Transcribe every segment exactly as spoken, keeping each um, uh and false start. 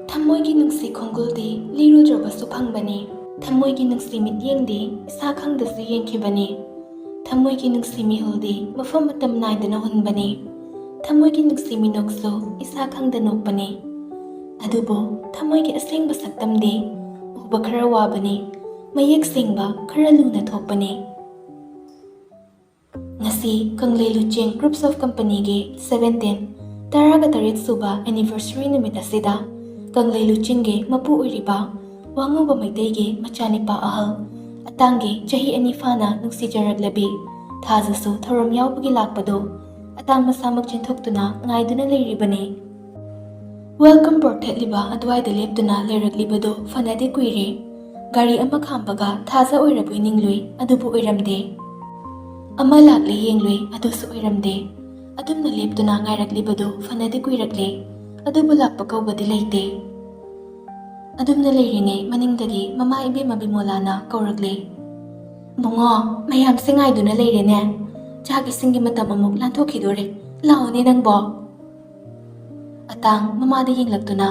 ꯊꯃꯣꯏꯒꯤ ꯅꯨꯡꯁꯤ ꯈꯣꯡꯒꯨꯜꯗꯤ ꯂꯤꯔꯨꯗ꯭ꯔꯕꯁꯨ ꯐꯪꯕꯅꯤ꯫ ꯊꯃꯣꯏꯒꯤ ꯅꯨꯡꯁꯤ ꯃꯤꯠꯌꯦꯡꯗꯤ ꯏꯁꯥ ꯈꯪꯗꯁꯨ ꯌꯦꯡꯈꯤꯕꯅꯤ꯫ ꯊꯃꯣꯏꯒꯤ ꯅꯨꯡꯁꯤ ꯃꯤꯍꯨꯜꯗꯤ ꯃꯐꯝ ꯃꯇꯝ ꯅꯥꯏꯗꯅ ꯍꯨꯟꯕꯅꯤ꯫ ꯊꯃꯣꯏꯒꯤ ꯅꯨꯡꯁꯤ ꯃꯤꯅꯣꯛꯁꯨ ꯏꯁꯥ ꯈꯪꯗ ꯅꯣꯛꯄꯅꯤ꯫ ꯑꯗꯨꯕꯨ ꯊꯃꯣꯏꯒꯤ ꯑꯁꯦꯡꯕ ꯁꯛꯇꯝꯗꯤ ꯎꯕ ꯈꯔ ꯋꯥꯕꯅꯤ, ꯃꯌꯦꯛ ꯁꯦꯡꯕ ꯈꯔ ꯂꯨꯅ ꯊꯣꯛꯄꯅꯤ꯫ ꯉꯁꯤ ꯀꯪꯂꯩ ꯂꯨꯆꯤꯡ Groups of Companyꯒꯤ ꯁꯚꯦꯟꯇꯤꯟ, ꯇꯔꯥꯒ ꯇꯔꯦꯠ ꯁꯨꯕ anniversary ꯅꯨꯃꯤꯠ ꯑꯁꯤꯗ ꯀꯪꯂꯩ ꯂꯨꯆꯤꯡꯒꯤ ꯃꯄꯨ ꯑꯣꯏꯔꯤꯕ ꯋꯥꯉꯧꯕ ꯃꯩꯇꯩꯒꯤ ꯃꯆꯥꯅꯤꯄꯥ ꯑꯍꯜ, ꯑꯇꯥꯡꯒꯤ ꯆꯍꯤ ꯑꯅꯤ ꯐꯥꯅ ꯅꯨꯡꯁꯤꯖꯔꯛꯂꯕꯤ ꯊꯥꯖꯁꯨ ꯊꯧꯔꯝ ꯌꯥꯎꯕꯒꯤ ꯂꯥꯛꯄꯗꯨ ꯑꯇꯥꯡ ꯃꯁꯥꯃꯛ ꯆꯦꯟꯊꯣꯛꯇꯨꯅ ꯉꯥꯏꯗꯨꯅ ꯂꯩꯔꯤꯕꯅꯤ꯫ Welcome board ꯊꯦꯠꯂꯤꯕ ꯑꯗꯨꯋꯥꯏꯗ ꯂꯦꯞꯇꯨꯅ ꯂꯩꯔꯛꯂꯤꯕꯗꯨ ꯐꯅꯗꯤ ꯀꯨꯏꯔꯦ꯫ ꯒꯥꯔꯤ ꯑꯃ ꯈꯥꯝꯕꯒ ꯊꯥꯖ ꯑꯣꯏꯔꯕꯣꯏ ꯅꯤꯡꯂꯨꯏ, ꯑꯗꯨꯕꯨ ꯑꯣꯏꯔꯝꯗꯦ꯫ ꯑꯃ ꯂꯥꯛꯂꯦ ꯌꯦꯡꯂꯨꯏ, ꯑꯗꯨꯁꯨ ꯑꯣꯏꯔꯝꯗꯦ꯫ ꯑꯗꯨꯝꯅ ꯂꯦꯞꯇꯨꯅ ꯉꯥꯏꯔꯛꯂꯤꯕꯗꯨ ꯐꯅꯗꯤ ꯀꯨꯏꯔꯛꯂꯦ, ꯑꯗꯨꯕꯨ ꯂꯥꯛꯄ ꯀꯧꯕꯗꯤ ꯂꯩꯇꯦ꯫ ꯑꯗꯨꯝꯅ ꯂꯩꯔꯤꯉꯩ ꯃꯅꯤꯡꯗꯒꯤ ꯃꯃꯥ ꯏꯕꯦꯝꯃ ꯕꯤꯃꯣꯂꯥꯅ ꯀꯧꯔꯛꯂꯦ꯫ "ꯕꯨꯡꯉꯣ, ꯃꯌꯥꯝꯁꯦ ꯉꯥꯏꯗꯨꯅ ꯂꯩꯔꯦꯅꯦ꯫ ꯆꯥꯛ ꯏꯁꯤꯡꯒꯤ ꯃꯇꯝ ꯑꯃꯨꯛ ꯂꯥꯟꯊꯣꯛꯈꯤꯗꯣꯔꯦ꯫ ꯂꯥꯛꯑꯣꯅꯦ ꯅꯪꯕꯣ꯫" ꯑꯇꯥꯡ ꯃꯃꯥꯗ ꯌꯦꯡꯂꯛꯇꯨꯅ,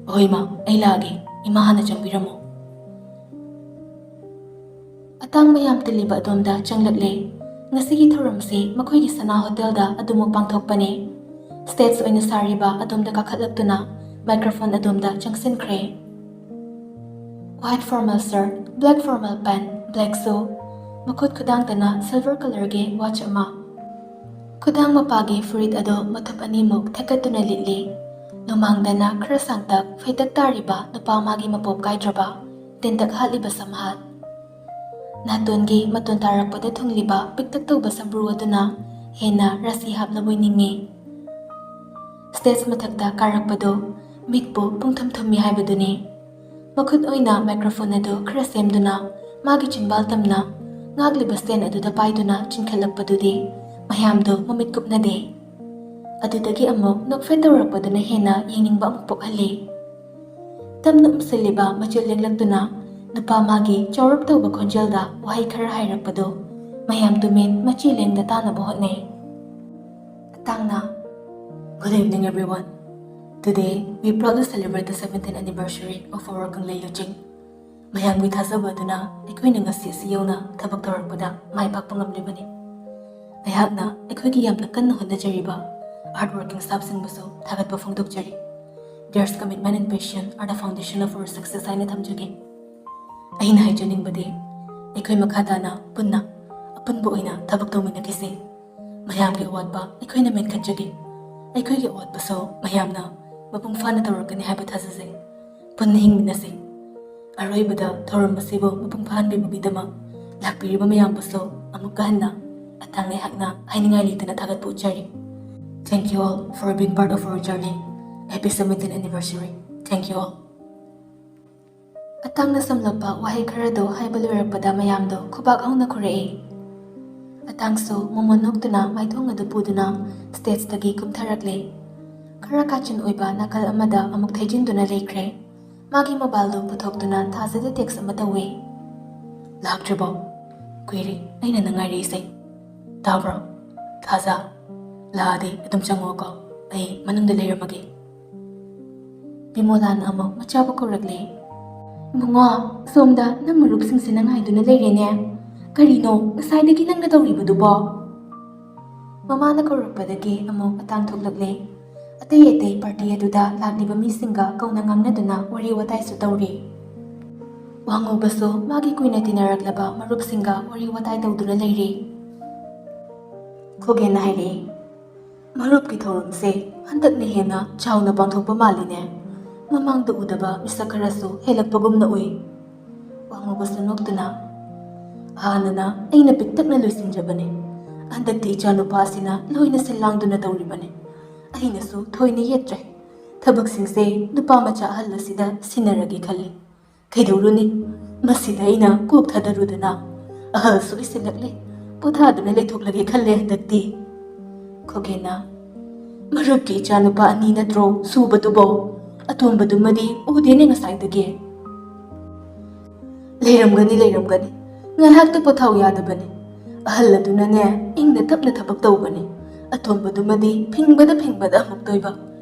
"ꯑꯍꯣꯏ ꯃꯥ, ꯑꯩ ꯂꯥꯛꯑꯒꯦ꯫ ꯏꯃꯥ ꯍꯥꯟꯅ ꯆꯪꯕꯤꯔꯝꯃꯣ꯫" ꯑꯇꯥꯡ ꯃꯌꯥꯝ ꯇꯤꯜꯂꯤꯕ ꯑꯗꯣꯝꯗ ꯆꯪꯂꯛꯂꯦ꯫ ꯉꯁꯤꯒꯤ ꯊꯧꯔꯝꯁꯤ ꯃꯈꯣꯏꯒꯤ ꯁꯅꯥ ꯍꯣꯇꯦꯜꯗ ꯑꯗꯨꯃꯛ ꯄꯥꯡꯊꯣꯛꯄꯅꯤ꯫ Stage ꯑꯣꯏꯅ ꯁꯥꯔꯤꯕ ꯑꯗꯣꯝꯗ ꯀꯥꯈꯠꯂꯛꯇꯨꯅ microphone ꯑꯗꯣꯝꯗ ꯆꯪꯁꯤꯟꯈ꯭ꯔꯦ꯫ White formal shirt, black formal pant, black shoe, ꯃꯈꯨꯠ ꯈꯨꯗꯥꯡꯗꯅ silver colourꯒꯤ watch ꯑꯃ꯫ ꯈꯨꯗꯥꯡ ꯃꯄꯥꯒꯤ ꯐꯨꯔꯤꯠ ꯑꯗꯨ ꯃꯊꯨꯞ ꯑꯅꯤꯃꯨꯛ ꯊꯦꯛꯀꯠꯇꯨꯅ ꯂꯤꯠꯂꯤ꯫ ꯂꯨꯃꯥꯡꯗꯅ ꯈꯔ ꯁꯥꯡꯇꯛ ꯐꯩꯇꯛ ꯇꯥꯔꯤꯕ ꯅꯨꯄꯥ ꯃꯥꯒꯤ ꯃꯄꯣꯞ ꯀꯥꯏꯗ꯭ꯔꯕ ꯇꯦꯟꯇꯛ ꯍꯥꯠꯂꯤꯕ ꯁꯝꯍꯥꯠ꯫ ꯅꯥꯇꯣꯟꯒꯤ ꯃꯇꯣꯟ ꯇꯥꯔꯛꯄꯗ ꯊꯨꯡꯂꯤꯕ ꯄꯤꯛꯇꯛ ꯇꯧꯕ ꯁꯝꯕ꯭ꯔꯨ ꯑꯗꯨꯅ ꯍꯦꯟꯅ ꯔꯥꯁꯤ ꯍꯥꯞꯅꯕꯣꯏ ꯅꯤꯡꯉꯤ꯫ Stage ꯃꯊꯛꯇ ꯀꯥꯔꯛꯄꯗꯨ ꯃꯤꯠꯄꯨ ꯄꯨꯡꯊꯨꯝ ꯊꯨꯝꯃꯤ ꯍꯥꯏꯕꯗꯨꯅꯤ꯫ ꯃꯈꯨꯠ ꯑꯣꯏꯅ microphone ꯑꯗꯨ ꯈꯔ ꯁꯦꯝꯗꯨꯅ ꯃꯥꯒꯤ ꯆꯤꯟꯕꯥꯜ ꯇꯝꯅ ꯉꯥꯛꯂꯤꯕ stand ꯑꯗꯨꯗ ꯄꯥꯏꯗꯨꯅ ꯆꯤꯡꯈꯠꯂꯛꯄꯗꯨꯗꯤ ꯃꯌꯥꯝꯗꯨ ꯃꯃꯤꯠ ꯀꯨꯞꯅꯗꯦ꯫ ꯑꯗꯨꯗꯒꯤ ꯑꯃꯨꯛ ꯅꯣꯛꯐꯦꯠ ꯇꯧꯔꯛꯄꯗꯨꯅ ꯍꯦꯟꯅ ꯌꯦꯡꯅꯤꯡꯕ ꯑꯃꯨꯛ ꯄꯣꯛꯍꯜꯂꯤ꯫ ꯇꯞꯅ ꯎꯝꯁꯤꯜꯂꯤꯕ ꯃꯆꯨ ꯂꯦꯡꯂꯛꯇꯨꯅ ꯅꯨꯄꯥ ꯃꯥꯒꯤ ꯆꯥꯎꯔꯞ ꯇꯧꯕ ꯈꯣꯟꯖꯦꯜꯗ ꯋꯥꯍꯩ ꯈꯔ ꯍꯥꯏꯔꯛꯄꯗꯨ ꯃꯌꯥꯝ ꯇꯨꯃꯤꯟ ꯃꯆꯤ ꯂꯦꯡꯗ ꯇꯥꯅꯕ ꯍꯣꯠꯅꯩ꯫ ꯑꯇꯥꯡꯅ, "Good evening, everyone꯫ Today, we proudly celebrate the seventeenth anniversary of our Kangleiluching. ꯃꯌꯥꯝꯒꯤ ꯊꯥꯖꯕ ꯑꯗꯨꯅ ꯑꯩꯈꯣꯏꯅ ꯉꯁꯤ ꯑꯁꯤ ꯌꯧꯅ ꯊꯕꯛ ꯇꯧꯔꯛꯄꯗ ꯃꯥꯏ ꯄꯥꯛꯄ ꯉꯝꯂꯤꯕꯅꯤ꯫ ꯑꯩꯍꯥꯛꯅ ꯑꯩꯈꯣꯏꯒꯤ ꯌꯥꯝꯅ ꯀꯟꯅ ꯍꯣꯠꯅꯖꯔꯤꯕ hard working staffꯁꯤꯡꯕꯨꯁꯨ ꯊꯥꯒꯠꯄ ꯐꯣꯡꯗꯣꯛꯆꯔꯤ꯫ Their commitment and passion are the foundation of our success ꯍꯥꯏꯅ ꯊꯝꯖꯒꯦ꯫ ꯑꯩꯅ ꯍꯥꯏꯖꯅꯤꯡꯕꯗꯤ, ꯑꯩꯈꯣꯏ ꯃꯈꯥ ꯇꯥꯅ ꯄꯨꯟꯅ ꯑꯄꯨꯟꯕ ꯑꯣꯏꯅ ꯊꯕꯛ ꯇꯧꯃꯤꯟꯅꯈꯤꯁꯤ꯫ ꯃꯌꯥꯝꯒꯤ ꯑꯋꯥꯠꯄ ꯑꯩꯈꯣꯏꯅ ꯃꯦꯟꯈꯠꯆꯒꯦ꯫ ꯑꯩꯈꯣꯏꯒꯤ ꯑꯋꯥꯠꯄꯁꯨ ꯃꯌꯥꯝꯅ ꯃꯄꯨꯡ ꯐꯥꯅ ꯇꯧꯔꯛꯀꯅꯤ ꯍꯥꯏꯕ ꯊꯥꯖꯖꯩ꯫ ꯄꯨꯟꯅ ꯍꯤꯡꯃꯤꯟꯅꯁꯤ꯫ ꯑꯔꯣꯏꯕꯗ ꯊꯧꯔꯝ ꯑꯁꯤꯕꯨ ꯃꯄꯨꯡ ꯐꯥꯍꯟꯕꯤꯕꯒꯤꯗꯃꯛ ꯂꯥꯛꯄꯤꯔꯤꯕ ꯃꯌꯥꯝꯕꯨꯁꯨ ꯑꯃꯨꯛꯀ ꯍꯟꯅ ꯑꯇꯥꯡ ꯑꯩꯍꯥꯛꯅ ꯍꯥꯏꯅꯤꯡꯉꯥꯏ ꯂꯩꯇꯅ ꯊꯥꯒꯠꯄ ꯎꯠꯆꯔꯤ꯫ Thank you all for being part of our journey. Happy seventeenth anniversary. Thank you all. ꯑꯇꯥꯡꯅ ꯁꯝꯂꯞꯄ ꯋꯥꯍꯩ ꯈꯔꯗꯨ ꯍꯥꯏꯕ ꯂꯣꯏꯔꯛꯄꯗ ꯃꯌꯥꯝꯗꯣ ꯈꯨꯕꯥꯛ ꯍꯧꯅ ꯈꯨꯔꯛꯏ꯫ ꯑꯇꯥꯡꯁꯨ ꯃꯃꯣꯟ ꯅꯣꯛꯇꯨꯅ ꯃꯥꯏꯊꯣꯡ ꯑꯗꯨ ꯄꯨꯗꯨꯅ stageꯇꯒꯤ ꯀꯨꯝꯊꯔꯛꯂꯦ꯫ ꯈꯔ ꯀꯥꯆꯤꯟ ꯑꯣꯏꯕ ꯅꯥꯀꯜ ꯑꯃꯗ ꯑꯃꯨꯛ ꯊꯩꯖꯤꯟꯗꯨꯅ ꯂꯩꯈ꯭ꯔꯦ꯫ ꯃꯥꯒꯤ mobileꯗꯨ ꯄꯨꯊꯣꯛꯇꯨꯅ ꯊꯥꯖꯗ text ꯑꯃ ꯇꯧꯏ꯫ "ꯂꯥꯛꯇ꯭ꯔꯤꯕꯣ? ꯀꯨꯏꯔꯦ ꯑꯩꯅ ꯅꯪ ꯉꯥꯏꯔꯛꯏꯁꯦ꯫ ꯇꯥꯕ꯭ꯔꯣ? ꯊꯥꯖ, ꯂꯥꯛꯑꯗꯤ ꯑꯗꯨꯝ ꯆꯪꯉꯛꯑꯣꯀꯣ, ꯑꯩ ꯃꯅꯨꯡꯗ ꯂꯩꯔꯝꯃꯒꯦ꯫" ꯕꯤꯃꯣꯂꯥꯅ ꯑꯃꯨꯛ ꯃꯆꯥꯕꯨ ꯀꯧꯔꯛꯂꯦ꯫ "ꯏꯕꯨꯡꯉꯣ, ꯁꯣꯝꯗ ꯅꯪ ꯃꯔꯨꯞꯁꯤꯡꯁꯤꯅ ꯉꯥꯏꯗꯨꯅ ꯂꯩꯔꯦꯅꯦ꯫ ꯀꯔꯤꯅꯣ ꯉꯁꯥꯏꯗꯒꯤ ꯅꯪꯅ ꯇꯧꯔꯤꯕꯗꯨꯕꯣ?" ꯃꯃꯥꯅ ꯀꯧꯔꯛꯄꯗꯒꯤ ꯑꯃꯨꯛ ꯑꯇꯥꯡ ꯊꯣꯛꯂꯛꯂꯦ꯫ ꯑꯇꯩ ꯑꯇꯩ party ꯑꯗꯨꯗ ꯂꯥꯛꯂꯤꯕ ꯃꯤꯁꯤꯡꯒ ꯀꯧꯅ ꯉꯥꯡꯅꯗꯨꯅ ꯋꯥꯔꯤ ꯋꯥꯇꯥꯏꯁꯨ ꯇꯧꯔꯤ꯫ ꯋꯥꯉꯧꯕꯁꯨ ꯃꯥꯒꯤ ꯀꯨꯏꯅ ꯇꯤꯟꯅꯔꯛꯂꯕ ꯃꯔꯨꯞꯁꯤꯡꯒ ꯋꯥꯔꯤ ꯋꯥꯇꯥꯏ ꯇꯧꯗꯨꯅ ꯂꯩꯔꯤ꯫ ꯈꯣꯒꯦꯟꯅ ꯍꯥꯏꯔꯛꯏ, "ꯃꯔꯨꯞꯀꯤ ꯊꯧꯔꯝꯁꯦ ꯍꯟꯗꯛꯅ ꯍꯦꯟꯅ ꯆꯥꯎꯅ ꯄꯥꯡꯊꯣꯛꯄ ꯃꯥꯜꯂꯤꯅꯦ꯫ ꯃꯃꯥꯡꯗ ꯎꯗꯕ ꯃꯤꯁꯛ ꯈꯔꯁꯨ ꯍꯦꯜꯂꯛꯄꯒꯨꯝꯅ ꯎꯏ꯫" ꯋꯥꯉꯧꯕꯁꯨ ꯅꯣꯛꯇꯨꯅ, "ꯍꯥꯟꯅꯅ ꯑꯩꯅ ꯄꯤꯛꯇꯛꯅ ꯂꯣꯏꯁꯤꯟꯖꯕꯅꯤ꯫ ꯍꯟꯗꯛꯇꯤ ꯏꯆꯥꯅꯨꯄꯥꯁꯤꯅ ꯂꯣꯏꯅ ꯁꯤꯜ ꯂꯥꯡꯗꯨꯅ ꯇꯧꯔꯤꯕꯅꯤ꯫ ꯑꯩꯅꯁꯨ ꯊꯣꯏꯅ ꯌꯦꯠꯇ꯭ꯔꯦ꯫ ꯊꯕꯛꯁꯤꯡꯁꯦ ꯅꯨꯄꯥ ꯃꯆꯥ ꯑꯍꯜ ꯑꯁꯤꯗ ꯁꯤꯟꯅꯔꯒꯦ ꯈꯜꯂꯤ꯫ ꯀꯩꯗꯧꯔꯨꯅꯤ? ꯃꯁꯤꯗ ꯑꯩꯅ ꯀꯣꯛ ꯊꯥꯗꯔꯨꯗꯅ ꯑꯍꯜꯁꯨ ꯑꯣꯏꯁꯤꯜꯂꯛꯂꯦ꯫ ꯄꯣꯊꯥꯗꯨꯅ ꯂꯩꯊꯣꯛꯂꯒꯦ ꯈꯜꯂꯦ ꯍꯟꯗꯛꯇꯤ꯫" ꯈꯣꯒꯦꯟꯅ, "ꯃꯔꯨꯞꯀꯤ ꯏꯆꯥꯅꯨꯄꯥ ꯑꯅꯤ ꯅꯠꯇ꯭ꯔꯣ ꯁꯨꯕꯗꯨꯕꯣ? ꯑꯇꯣꯝꯕꯗꯨꯃꯗꯤ ꯎꯗꯦꯅꯦ ꯉꯁꯥꯏꯗꯒꯤ꯫" "ꯂꯩꯔꯝꯒꯅꯤ, ꯂꯩꯔꯝꯒꯅꯤ꯫ ꯉꯥꯏꯍꯥꯛꯇ ꯄꯣꯊꯥꯎ ꯌꯥꯗꯕꯅꯤ꯫ ꯑꯍꯜ ꯑꯗꯨꯅꯅꯦ ꯏꯪꯅ ꯇꯞꯅ ꯊꯕꯛ ꯇꯧꯕꯅꯤ꯫ ꯑꯇꯣꯝꯕꯗꯨꯃꯗꯤ ꯐꯤꯡꯕꯗ ꯐꯤꯡꯕꯗ ꯑꯃꯨꯛꯇꯣꯏꯕ꯫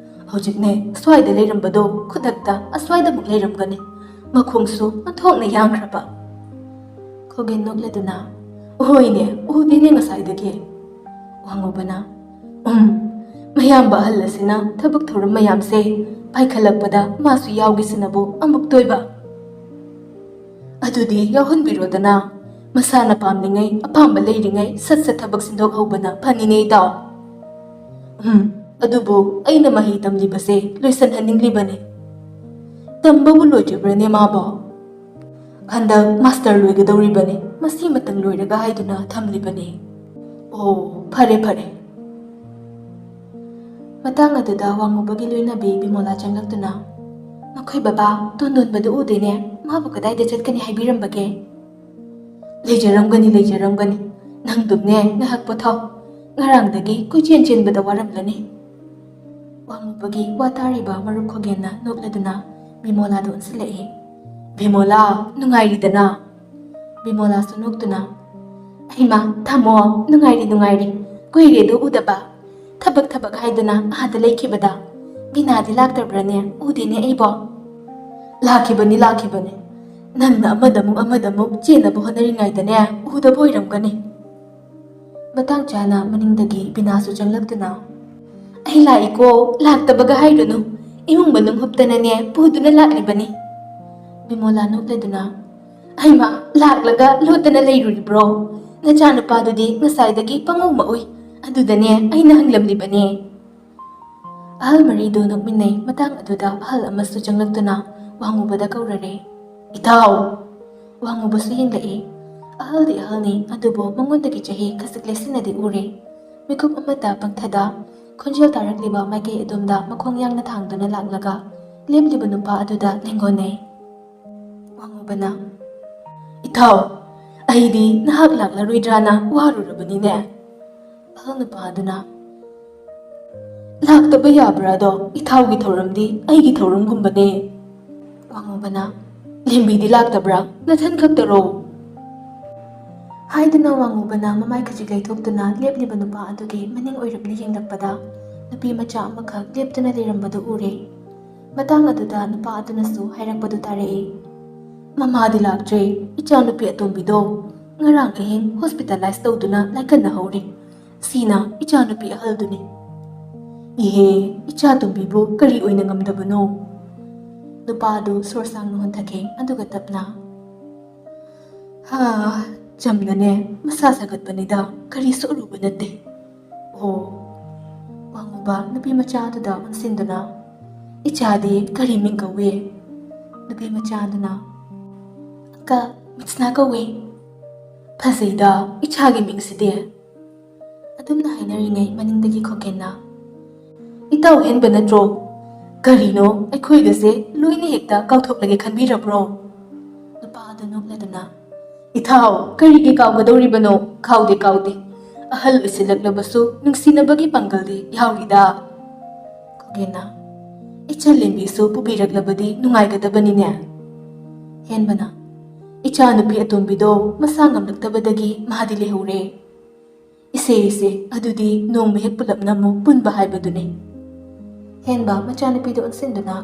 ꯍꯧꯖꯤꯛꯅꯦ, ꯁ꯭ꯋꯥꯏꯗ ꯂꯩꯔꯝꯕꯗꯣ ꯈꯨꯗꯛꯇ ꯑꯁ꯭ꯋꯥꯏꯗꯃꯨꯛ ꯂꯩꯔꯝꯒꯅꯤ꯫ ꯃꯈꯣꯡꯁꯨ ꯑꯣꯟꯊꯣꯛꯅ ꯌꯥꯡꯈ꯭ꯔꯕ꯫ ꯈꯣꯒꯦꯟ ꯅꯣꯛꯂꯗꯨꯅ, "ꯍꯣꯏꯅꯦ, ꯎꯗꯦꯅꯦ ꯉꯁꯥꯏꯗꯒꯤ꯫" ꯋꯥꯉꯧꯕꯅ, "ꯎꯝ, ꯃꯌꯥꯝꯕ ꯑꯍꯜ ꯑꯁꯤꯅ ꯊꯕꯛ ꯊꯧꯔꯝ ꯃꯌꯥꯝꯁꯦ ꯄꯥꯏꯈꯠꯂꯛꯄꯗ ꯃꯥꯁꯨ ꯌꯥꯎꯒꯦꯁꯤꯅꯕꯨ ꯑꯃꯨꯛꯇꯣꯏꯕ꯫ ꯑꯗꯨꯗꯤ ꯌꯥꯎꯍꯟꯕꯤꯔꯣꯗꯅ꯫ ꯃꯁꯥꯅ ꯄꯥꯝꯂꯤꯉꯩ, ꯑꯄꯥꯝꯕ ꯂꯩꯔꯤꯉꯩ ꯁꯠ ꯁꯠ ꯊꯕꯛ ꯁꯤꯟꯗꯣꯛꯍꯧꯕꯅ ꯐꯅꯤꯅꯦ, ꯏꯇꯥꯎ꯫" "ꯎꯝ, ꯑꯗꯨꯕꯨ ꯑꯩꯅ ꯃꯍꯩ ꯇꯝꯂꯤꯕꯁꯦ ꯂꯣꯏꯁꯤꯟꯍꯟꯅꯤꯡꯂꯤꯕꯅꯤ꯫" "ꯇꯝꯕꯕꯨ ꯂꯣꯏꯗ꯭ꯔꯤꯕ꯭ꯔꯅꯦ ꯃꯥꯕꯣ?" "ꯍꯟꯗꯛ ꯃꯥꯁꯇꯔ ꯂꯣꯏꯒꯗꯧꯔꯤꯕꯅꯤ, ꯃꯁꯤꯃꯇꯪ ꯂꯣꯏꯔꯒ ꯍꯥꯏꯗꯨꯅ ꯊꯝꯂꯤꯕꯅꯤ꯫" "ꯑꯣ, ꯐꯔꯦ, ꯐꯔꯦ꯫" ꯃꯇꯥꯡ ꯑꯗꯨꯗ ꯋꯥꯉꯧꯕꯒꯤ ꯂꯣꯏꯅꯕꯤ ꯕꯤꯃꯣꯂꯥ ꯆꯪꯂꯛꯇꯨꯅ, "ꯅꯈꯣꯏ ꯕꯕꯥ ꯇꯣꯟꯗꯣꯟꯕꯗꯨ ꯎꯗꯦꯅꯦ, ꯃꯥꯕꯨ ꯀꯗꯥꯏꯗ ꯆꯠꯀꯅꯤ ꯍꯥꯏꯕꯤꯔꯝꯕꯒꯦ?" "ꯂꯩꯖꯔꯝꯒꯅꯤ, ꯂꯩꯖꯔꯝꯒꯅꯤ꯫ ꯅꯪꯗꯨꯝꯅꯦ ꯉꯥꯏꯍꯥꯛ ꯄꯣꯊꯥꯎ꯫ ꯉꯔꯥꯡꯗꯒꯤ ꯀꯣꯏꯆꯦꯟ ꯆꯦꯟꯕꯗ ꯋꯥꯔꯝꯂꯅꯤ꯫" ꯋꯥꯉꯧꯕꯒꯤ ꯋꯥ ꯇꯥꯔꯤꯕ ꯃꯔꯨꯞ ꯈꯣꯒꯦꯟꯅ ꯅꯣꯛꯂꯗꯨꯅ ꯕꯤꯃꯣꯂꯥꯗ ꯑꯣꯟꯁꯤꯜꯂꯛꯏ꯫ "ꯕꯤꯃꯣꯂꯥ, ꯅꯨꯡꯉꯥꯏꯔꯤꯗꯅ?" ꯕꯤꯃꯣꯂꯥꯁꯨ ꯅꯣꯛꯇꯨꯅ, "ꯍꯩꯃꯥ, ꯊꯝꯃꯣ, ꯅꯨꯡꯉꯥꯏꯔꯤ, ꯅꯨꯡꯉꯥꯏꯔꯤ꯫ ꯀꯨꯏꯔꯦꯗꯣ ꯎꯗꯕ꯫ ꯊꯕꯛ, ꯊꯕꯛ ꯍꯥꯏꯗꯨꯅ ꯑꯥꯗ ꯂꯩꯈꯤꯕꯗ꯫ ꯕꯤꯅꯥꯗꯤ ꯂꯥꯛꯇꯕ꯭ꯔꯥꯅꯦ? ꯎꯗꯦꯅꯦ ꯑꯩꯕꯣ꯫" "ꯂꯥꯛꯈꯤꯕꯅꯤ, ꯂꯥꯛꯈꯤꯕꯅꯤ꯫ ꯅꯪꯅ ꯑꯃꯗꯃꯨꯛ ꯑꯃꯗꯃꯨꯛ ꯆꯦꯟꯅꯕ ꯍꯣꯠꯅꯔꯤꯉꯩꯗꯅꯦ ꯎꯗꯕ ꯑꯣꯏꯔꯝꯒꯅꯤ꯫" ꯃꯇꯥꯡ ꯆꯥꯅ ꯃꯅꯤꯡꯗꯒꯤ ꯕꯤꯅꯥꯁꯨ ꯆꯪꯂꯛꯇꯨꯅ, "ꯑꯩ ꯂꯥꯛꯏꯀꯣ, ꯂꯥꯛꯇꯕꯒ ꯍꯥꯏꯔꯨꯅꯨ꯫ ꯏꯃꯨꯡ ꯃꯅꯨꯡ ꯍꯨꯞꯇꯅꯅꯦ ꯄꯨꯗꯨꯅ ꯂꯥꯛꯂꯤꯕꯅꯤ꯫" ꯕꯤꯃꯣꯂꯥ ꯅꯣꯛꯂꯗꯨꯅ, "ꯍꯩꯃꯥ, ꯂꯥꯛꯂꯒ ꯂꯣꯠꯇꯅ ꯂꯩꯔꯨꯔꯤꯕ꯭ꯔꯣ? ꯅꯆꯥꯅꯨꯄꯥꯗꯨꯗꯤ ꯉꯁꯥꯏꯗꯒꯤ ꯄꯪꯎ ꯃꯛꯎꯏ꯫ ꯑꯗꯨꯗꯅꯦ ꯑꯩꯅ ꯍꯪꯂꯝꯂꯤꯕꯅꯦ꯫" ꯑꯍꯜ ꯃꯔꯤꯗꯨ ꯅꯣꯛꯃꯤꯟꯅꯩ꯫ ꯃꯇꯥꯡ ꯑꯗꯨꯗ ꯑꯍꯜ ꯑꯃꯁꯨ ꯆꯪꯂꯛꯇꯨꯅ ꯋꯥꯉꯧꯕꯗ ꯀꯧꯔꯔꯦ, "ꯏꯇꯥꯎ!" ꯋꯥꯉꯧꯕꯁꯨ ꯌꯦꯡꯂꯛꯏ꯫ ꯑꯍꯜꯗꯤ ꯑꯍꯜꯅꯤ, ꯑꯗꯨꯕꯨ ꯃꯉꯣꯟꯗꯒꯤ ꯆꯍꯤ ꯈꯖꯤꯛ ꯂꯩꯁꯤꯟꯅꯗꯤ ꯎꯔꯦ꯫ ꯃꯤꯀꯨꯞ ꯑꯃꯇ ꯄꯪꯊꯗ ꯈꯣꯟꯖꯦꯜ ꯇꯥꯔꯛꯂꯤꯕ ꯃꯥꯏꯀꯩ ꯑꯗꯣꯝꯗ ꯃꯈꯣꯡ ꯌꯥꯡꯅ ꯊꯥꯡꯗꯨꯅ ꯂꯥꯛꯂꯒ ꯂꯦꯞꯂꯤꯕ ꯅꯨꯄꯥ ꯑꯗꯨꯗ ꯂꯦꯡꯒꯣꯟꯅꯩ꯫ ꯋꯥꯉꯧꯕꯅ, "ꯏꯇꯥꯎ, ꯑꯩꯗꯤ ꯅꯍꯥꯛ ꯂꯥꯛꯂꯔꯣꯏꯗ꯭ꯔꯥꯅ ꯋꯥꯔꯨꯔꯕꯅꯤꯅꯦ꯫" ꯑꯍꯜ ꯅꯨꯄꯥ ꯑꯗꯨꯅ, "ꯂꯥꯛꯇꯕ ꯌꯥꯕ꯭ꯔꯥ ꯑꯗꯣ? ꯏꯇꯥꯎꯒꯤ ꯊꯧꯔꯝꯗꯤ ꯑꯩꯒꯤ ꯊꯧꯔꯝꯒꯨꯝꯕꯅꯦ꯫" ꯋꯥꯉꯧꯕꯅ, "ꯂꯦꯝꯕꯤꯗꯤ ꯂꯥꯛꯇꯕ꯭ꯔꯥ? ꯅꯊꯟ ꯈꯛꯇꯔꯣ?" ꯍꯥꯏꯗꯨꯅ ꯋꯥꯉꯧꯕꯅ ꯃꯃꯥꯏ ꯈꯖꯤꯛ ꯂꯩꯊꯣꯛꯇꯨꯅ ꯂꯦꯞꯂꯤꯕ ꯅꯨꯄꯥ ꯑꯗꯨꯒꯤ ꯃꯅꯤꯡ ꯑꯣꯏꯔꯞꯅ ꯌꯦꯡꯂꯛꯄꯗ ꯅꯨꯄꯤ ꯃꯆꯥ ꯑꯃꯈꯛ ꯂꯦꯞꯇꯨꯅ ꯂꯩꯔꯝꯕꯗꯨ ꯎꯔꯦ꯫ ꯃꯇꯥꯡ ꯑꯗꯨꯗ ꯅꯨꯄꯥ ꯑꯗꯨꯅꯁꯨ ꯍꯥꯏꯔꯛꯄꯗꯨ ꯇꯥꯔꯛꯏ, "ꯃꯃꯥꯗꯤ ꯂꯥꯛꯇ꯭ꯔꯦ, ꯏꯆꯥꯅꯨꯄꯤ ꯑꯇꯣꯝꯕꯤꯗꯣ ꯉꯔꯥꯡ ꯑꯍꯤꯡ ꯍꯣꯁꯄꯤꯇꯥꯂꯥꯏꯁ ꯇꯧꯗꯨꯅ ꯂꯥꯏꯀꯠꯅꯍꯧꯔꯦ꯫ ꯁꯤꯅ ꯏꯆꯥꯅꯨꯄꯤ ꯑꯍꯜꯗꯨꯅꯤ꯫" "ꯏꯍꯦ, ꯏꯆꯥ ꯑꯇꯣꯝꯕꯤꯕꯨ ꯀꯔꯤ ꯑꯣꯏꯅ ꯉꯝꯗꯕꯅꯣ?" ꯅꯨꯄꯥ ꯑꯗꯨ ꯁꯣꯔ ꯁꯥꯡꯅ ꯍꯣꯟꯊꯈꯤ, ꯑꯗꯨꯒ ꯇꯞꯅ, "ꯍꯥ, ꯆꯝꯅꯅꯦ, ꯃꯁꯥ ꯁꯥꯒꯠꯄꯅꯤꯗ, ꯀꯔꯤꯁꯨ ꯑꯔꯨꯕ ꯅꯠꯇꯦ꯫" "ꯑꯣ꯫" ꯋꯥꯡꯉꯨꯕ ꯅꯨꯄꯤ ꯃꯆꯥ ꯑꯗꯨꯗ ꯑꯣꯟꯁꯤꯟꯗꯨꯅ, "ꯏꯆꯥꯗꯤ ꯀꯔꯤ ꯃꯤꯡ ꯀꯧꯏ?" ꯅꯨꯄꯤ ꯃꯆꯥ ꯑꯗꯨꯅ, "ꯑꯪꯀꯜ, ꯃꯤꯠꯁꯅꯥ ꯀꯧꯏ꯫" "ꯐꯖꯩꯗ, ꯏꯆꯥꯒꯤ ꯃꯤꯡꯁꯤꯗꯤ꯫" ꯑꯗꯨꯝꯅ ꯍꯥꯏꯅꯔꯤꯉꯩ ꯃꯅꯤꯡꯗꯒꯤ ꯈꯣꯀꯦꯟꯅ, "ꯏꯇꯥꯎ ꯍꯦꯟꯕ ꯅꯠꯇ꯭ꯔꯣ? ꯀꯔꯤꯅꯣ, ꯑꯩꯈꯣꯏꯒꯁꯦ ꯂꯣꯏꯅ ꯍꯦꯛꯇ ꯀꯥꯎꯊꯣꯛꯂꯒꯦ ꯈꯟꯕꯤꯔꯕ꯭ꯔꯣ?" ꯅꯨꯄꯥ ꯑꯗꯨ ꯅꯣꯛꯂꯗꯨꯅ, "ꯏꯊꯥꯎ, ꯀꯔꯤꯒꯤ ꯀꯥꯎꯒꯗꯧꯔꯤꯕꯅꯣ? ꯀꯥꯎꯗꯦ, ꯀꯥꯎꯗꯦ꯫ ꯑꯍꯜ ꯑꯣꯏꯁꯤꯜꯂꯛꯂꯕꯁꯨ ꯅꯨꯡꯁꯤꯅꯕꯒꯤ ꯄꯥꯡꯒꯜꯗꯤ ꯌꯥꯎꯔꯤꯗ꯫" ꯈꯣꯒꯦꯟꯅ, "ꯏꯆꯜ ꯂꯦꯝꯕꯤꯁꯨ ꯄꯨꯕꯤꯔꯛꯂꯕꯗꯤ ꯅꯨꯡꯉꯥꯏꯒꯗꯕꯅꯤꯅꯦ꯫" ꯍꯦꯟꯕꯅ, "ꯏꯆꯥ ꯅꯨꯄꯤ ꯑꯇꯣꯝꯕꯤꯗꯣ ꯃꯁꯥ ꯉꯝꯂꯛꯇꯕꯗꯒꯤ ꯃꯥꯗꯤ ꯂꯩꯍꯧꯔꯦ꯫" "ꯏꯁꯦ, ꯏꯁꯦ, ꯑꯗꯨꯗꯤ ꯅꯣꯡꯃ ꯍꯦꯛ ꯄꯨꯂꯞꯅ ꯑꯃꯨꯛ ꯄꯨꯟꯕ ꯍꯥꯏꯕꯗꯨꯅꯤ꯫" ꯍꯦꯟꯕ ꯃꯆꯥꯅꯨꯄꯤꯗꯨ ꯑꯣꯟꯁꯤꯟꯗꯨꯅ,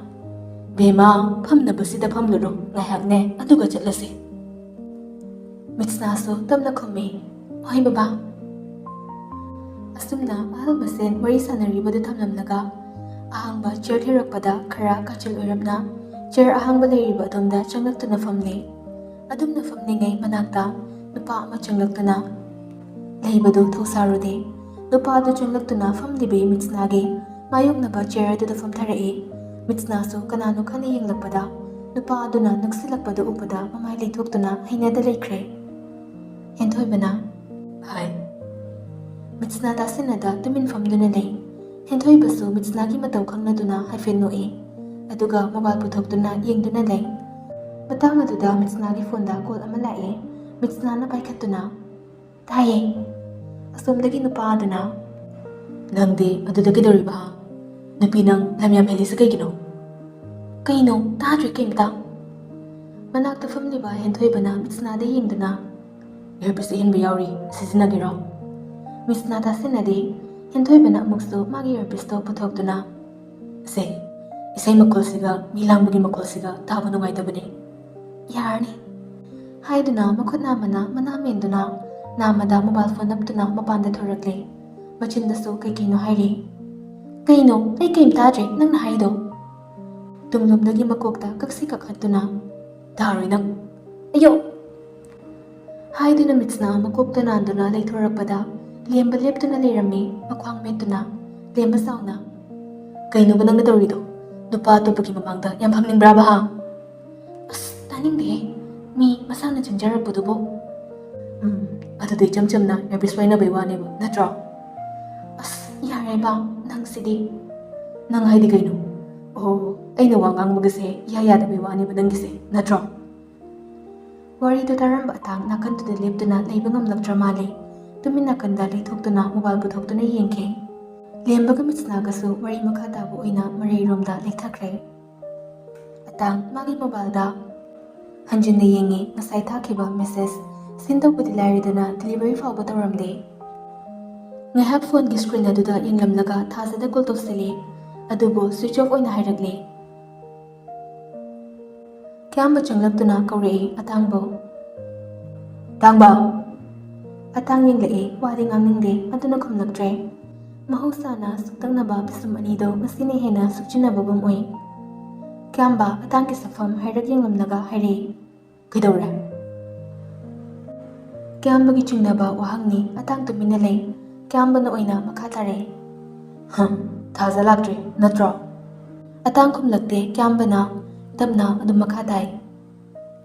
"ꯕꯦꯝꯃ, ꯐꯝꯅꯕꯁꯤꯗ ꯐꯝꯂꯨꯔꯣ, ꯉꯥꯏꯍꯥꯛꯅꯦ, ꯑꯗꯨꯒ ꯆꯠꯂꯁꯤ꯫" ꯃꯤꯠꯁꯅꯥꯁꯨ ꯇꯞꯅ ꯈꯨꯝꯃꯤ, "ꯍꯣꯏ ꯕꯕꯥ꯫" ꯑꯁꯨꯝꯅ ꯑꯍꯜ ꯃꯁꯦꯟ ꯋꯥꯔꯤ ꯁꯥꯟꯅꯔꯤꯕꯗꯨ ꯊꯝꯂꯝꯂꯒ, ꯑꯍꯥꯡꯕ ꯆꯤꯌꯔ ꯊꯤꯔꯛꯄꯗ ꯈꯔ ꯀꯥꯆꯤꯜ ꯑꯣꯏꯔꯞꯅ ꯆꯤꯌꯔ ꯑꯍꯥꯡꯕ ꯂꯩꯔꯤꯕ ꯑꯗꯣꯝꯗ ꯆꯪꯂꯛꯇꯨꯅ ꯐꯝꯂꯦ꯫ ꯑꯗꯨꯝꯅ ꯐꯝꯂꯤꯉꯩ ꯃꯅꯥꯛꯇ ꯅꯨꯄꯥ ꯑꯃ ꯆꯪꯂꯛꯇꯨꯅ ꯂꯩꯕꯗꯨ ꯊꯧꯁꯥꯔꯨꯗꯦ꯫ ꯅꯨꯄꯥ ꯑꯗꯨ ꯆꯪꯂꯛꯇꯨꯅ ꯐꯝꯂꯤꯕꯤ ꯃꯤꯠꯁꯅꯥꯒꯤ ꯃꯥꯌꯣꯛꯅꯕ ꯆꯤꯌꯔ ꯑꯗꯨꯗ ꯐꯝꯊꯔꯛꯏ꯫ ꯃꯤꯠꯁꯅꯥꯁꯨ ꯀꯅꯥꯅꯣ ꯈꯟꯅ ꯌꯦꯡꯂꯛꯄꯗ ꯅꯨꯄꯥ ꯑꯗꯨꯅ ꯅꯛꯁꯤꯜꯂꯛꯄꯗꯨ ꯎꯕꯗ ꯃꯃꯥꯏ ꯂꯩꯊꯣꯛꯇꯨꯅ ꯍꯩꯅꯗ ꯂꯩꯈ꯭ꯔꯦ꯫ ꯍꯦꯟꯊꯣꯏꯕꯅ, "ꯍꯥꯏ꯫" ꯃꯤꯠꯁꯅꯥ ꯇꯥꯁꯤꯟꯅꯗ ꯇꯨꯃꯤꯟ ꯐꯝꯗꯨꯅ ꯂꯩ꯫ ꯍꯦꯟꯊꯣꯏꯕꯁꯨ ꯃꯤꯠꯁꯅꯥꯒꯤ ꯃꯇꯧ ꯈꯪꯂꯗꯨꯅ ꯍꯥꯏꯐꯦꯠ ꯅꯣꯛꯏ꯫ ꯑꯗꯨꯒ ꯃꯣꯕꯥꯏꯜ ꯄꯨꯊꯣꯛꯇꯨꯅ ꯌꯦꯡꯗꯨꯅ ꯂꯩ꯫ ꯃꯇꯥꯡ ꯑꯗꯨꯗ ꯃꯤꯠꯁꯅꯥꯒꯤ ꯐꯣꯟꯗ ꯀꯣꯜ ꯑꯃ ꯂꯥꯛꯏ꯫ ꯃꯤꯠꯁꯅꯥꯅ ꯄꯥꯏꯈꯠꯇꯨꯅ, "ꯇꯥꯏꯌꯦ꯫" ꯑꯁꯣꯝꯗꯒꯤ ꯅꯨꯄꯥ ꯑꯗꯨꯅ, "ꯅꯪꯗꯤ ꯑꯗꯨꯗ ꯀꯩꯗꯧꯔꯤꯕ? ꯅꯨꯄꯤ, ꯅꯪ ꯂꯝ ꯌꯥꯝ ꯍꯦꯜꯂꯤꯁꯦ ꯀꯩꯒꯤꯅꯣ?" "ꯀꯩꯅꯣ? ꯇꯥꯗ꯭ꯔꯦ ꯀꯩꯝꯇ꯫" ꯃꯅꯥꯛꯇ ꯐꯝꯂꯤꯕ ꯍꯦꯟꯊꯣꯏꯕꯅ ꯃꯤꯠꯁꯅꯥꯗ ꯌꯦꯡꯗꯨꯅ, "ꯏꯌꯔꯄꯤꯁ ꯑꯍꯦꯟꯕ ꯌꯥꯎꯔꯤ, ꯁꯤꯖꯤꯟꯅꯒꯦꯔꯣ?" ꯃꯤꯠꯁꯅꯥ ꯇꯥꯁꯤꯟꯅꯗꯦ꯫ ꯍꯦꯟꯊꯣꯏꯕꯅ ꯑꯃꯨꯛꯁꯨ ꯃꯥꯒꯤ earpiece ꯇꯣ ꯄꯨꯊꯣꯛꯇꯨꯅ, "ꯁꯦ, ꯏꯁꯩ ꯃꯈꯣꯜꯁꯤꯒ ꯃꯤ ꯂꯥꯡꯕꯒꯤ ꯃꯈꯣꯜꯁꯤꯒ ꯇꯥꯕ ꯅꯨꯡꯉꯥꯏꯇꯕꯅꯦ꯫ ꯌꯥꯔꯅꯤ," ꯍꯥꯏꯗꯨꯅ ꯃꯈꯨꯠ ꯅꯥꯝꯃꯅ ꯃꯅꯥ ꯃꯦꯟꯗꯨꯅ ꯅꯥꯝꯃꯗ mobile phone ꯅꯞꯇꯨꯅ ꯃꯄꯥꯟꯗ ꯊꯣꯔꯛꯂꯦ꯫ ꯃꯆꯤꯟꯗꯁꯨ ꯀꯩ ꯀꯩꯅꯣ ꯍꯥꯏꯔꯤ꯫ "ꯀꯩꯅꯣ? ꯑꯩ ꯀꯩꯝ ꯇꯥꯗ꯭ꯔꯦ ꯅꯪꯅ ꯍꯥꯏꯗꯣ?" ꯇꯨꯡꯂꯣꯝꯗꯒꯤ ꯃꯀꯣꯛꯇ ꯀꯛꯁꯤ ꯀꯛꯍꯠꯇꯨꯅ, "ꯇꯥꯔꯣꯏ ꯅꯪ꯫ ꯑꯌꯣ!" ꯍꯥꯏꯗꯨꯅ ꯃꯤꯠꯁꯅꯥ ꯃꯀꯣꯛꯇ ꯅꯥꯟꯗꯨꯅ ꯂꯩꯊꯣꯔꯛꯄꯗ ꯂꯦꯝꯕ ꯂꯦꯞꯇꯨꯅ ꯂꯩꯔꯝꯃꯤ, ꯃꯈ꯭ꯋꯥꯡ ꯃꯦꯠꯇꯨꯅ꯫ ꯂꯦꯝꯕ ꯆꯥꯎꯅ, "ꯀꯩꯅꯣꯕ ꯅꯪꯅ ꯇꯧꯔꯤꯗꯣ? ꯅꯨꯄꯥ ꯑꯇꯣꯞꯄꯒꯤ ꯃꯃꯥꯡꯗ ꯌꯥꯝ ꯐꯝꯅꯤꯡꯕ꯭ꯔꯥꯕ, ꯍꯥ?" "ꯑꯁ, ꯇꯥꯅꯤꯡꯗꯦꯍꯦ꯫ ꯃꯤ ꯃꯁꯥꯅ ꯆꯪꯖꯔꯛꯄꯗꯨꯕꯨ꯫" "ꯎꯝ, ꯑꯗꯨꯗꯤ ꯏꯆꯝ ꯆꯝꯅ earpiece ꯋꯥꯏꯅꯕꯩ ꯋꯥꯅꯦꯕ, ꯅꯠꯇ꯭ꯔꯣ?" "ꯑꯁ, ꯌꯥꯔꯦꯕ, ꯅꯪꯁꯤꯗꯤ꯫" "ꯅꯪ ꯍꯥꯏꯗꯤ ꯀꯩꯅꯣ?" "ꯑꯣ, ꯑꯩꯅ ꯋꯥ ꯉꯥꯡꯕꯒꯁꯦ ꯏꯌꯥ ꯌꯥꯗꯕꯩ ꯋꯥꯅꯦꯕ ꯅꯪꯒꯤꯁꯦ, ꯅꯠꯇ꯭ꯔꯣ?" ꯋꯥꯔꯤꯗꯨ ꯇꯥꯔꯝꯕ ꯑꯇꯥꯡ ꯅꯥꯀꯟꯗꯨꯗ ꯂꯦꯞꯇꯨꯅ ꯂꯩꯕ ꯉꯝꯂꯛꯇ꯭ꯔ ꯃꯥꯜꯂꯦ꯫ ꯇꯨꯃꯤꯟ ꯅꯥꯀꯟꯗ ꯂꯩꯊꯣꯛꯇꯨꯅ mobile ꯄꯨꯊꯣꯛꯇꯨꯅ ꯌꯦꯡꯈꯤ꯫ ꯂꯦꯝꯕꯒ ꯃꯤꯠꯁꯅꯥꯒꯁꯨ ꯋꯥꯔꯤ ꯃꯈꯥ ꯇꯥꯕ ꯑꯣꯏꯅ ꯃꯔꯩꯔꯣꯝꯗ ꯂꯩꯊꯈ꯭ꯔꯦ꯫ ꯑꯇꯥꯡ ꯃꯥꯒꯤ mobile ꯗ ꯍꯟꯖꯤꯟꯅ ꯌꯦꯡꯉꯤ꯫ ꯉꯁꯥꯏ ꯊꯥꯈꯤꯕ message seen ꯇꯧꯕꯗꯤ ꯂꯥꯏꯔꯗꯅ delivery ꯐꯥꯎꯕ ꯇꯧꯔꯝꯗꯦ꯫ ꯉꯥꯏꯍꯥꯛ phone ꯒꯤ screen ꯑꯗꯨꯗ ꯌꯦꯡꯂꯝꯂꯒ ꯊꯥꯖꯗ call ꯇꯧꯁꯤꯜꯂꯤ꯫ ꯑꯗꯨꯕꯨ switch off ꯑꯣꯏꯅ ꯍꯥꯏꯔꯛꯂꯤ꯫ ꯀꯌꯥꯝꯕ ꯆꯪꯂꯛꯇꯨꯅ ꯀꯧꯔꯛꯏ ꯑꯇꯥꯡꯕꯨ꯫ "ꯇꯥꯡꯕ!" ꯑꯇꯥꯡ ꯌꯦꯡꯂꯛꯏ, ꯋꯥꯗꯤ ꯉꯥꯡꯅꯤꯡꯗꯦ, ꯑꯗꯨꯅ ꯈꯨꯝꯂꯛꯇ꯭ꯔꯦ꯫ ꯃꯍꯧꯁꯥꯅ ꯁꯨꯛꯇꯛꯅꯕ ꯄꯤꯁꯨꯝ ꯑꯅꯤꯗꯣ ꯉꯁꯤꯅ ꯍꯦꯟꯅ ꯁꯨꯛꯆꯤꯟꯅꯕꯒꯨꯝ ꯎꯏ꯫ ꯀꯌꯥꯝꯕ ꯑꯇꯥꯡꯒꯤ ꯁꯛꯐꯝ ꯍꯥꯏꯔꯛ ꯌꯦꯡꯂꯝꯂꯒ ꯍꯥꯏꯔꯛꯏ, "ꯀꯩꯗꯧꯔꯦ?" ꯀꯌꯥꯝꯕꯒꯤ ꯆꯤꯡꯅꯕ ꯋꯥꯍꯪꯅꯤ꯫ ꯑꯇꯥꯡ ꯇꯨꯃꯤꯟꯅ ꯂꯩ꯫ ꯀꯌꯥꯝꯕꯅ ꯑꯣꯏꯅ ꯃꯈꯥ ꯇꯥꯔꯛꯏ꯫ "ꯍꯝ, ꯊꯥꯖ ꯂꯥꯛꯇ꯭ꯔꯤ, ꯅꯠꯇ꯭ꯔꯣ?" ꯑꯇꯥꯡ ꯈꯨꯝꯂꯛꯇꯦ꯫ ꯀꯌꯥꯝꯕꯅ ꯇꯞꯅ ꯑꯗꯨꯝ ꯃꯈꯥ ꯇꯥꯏ꯫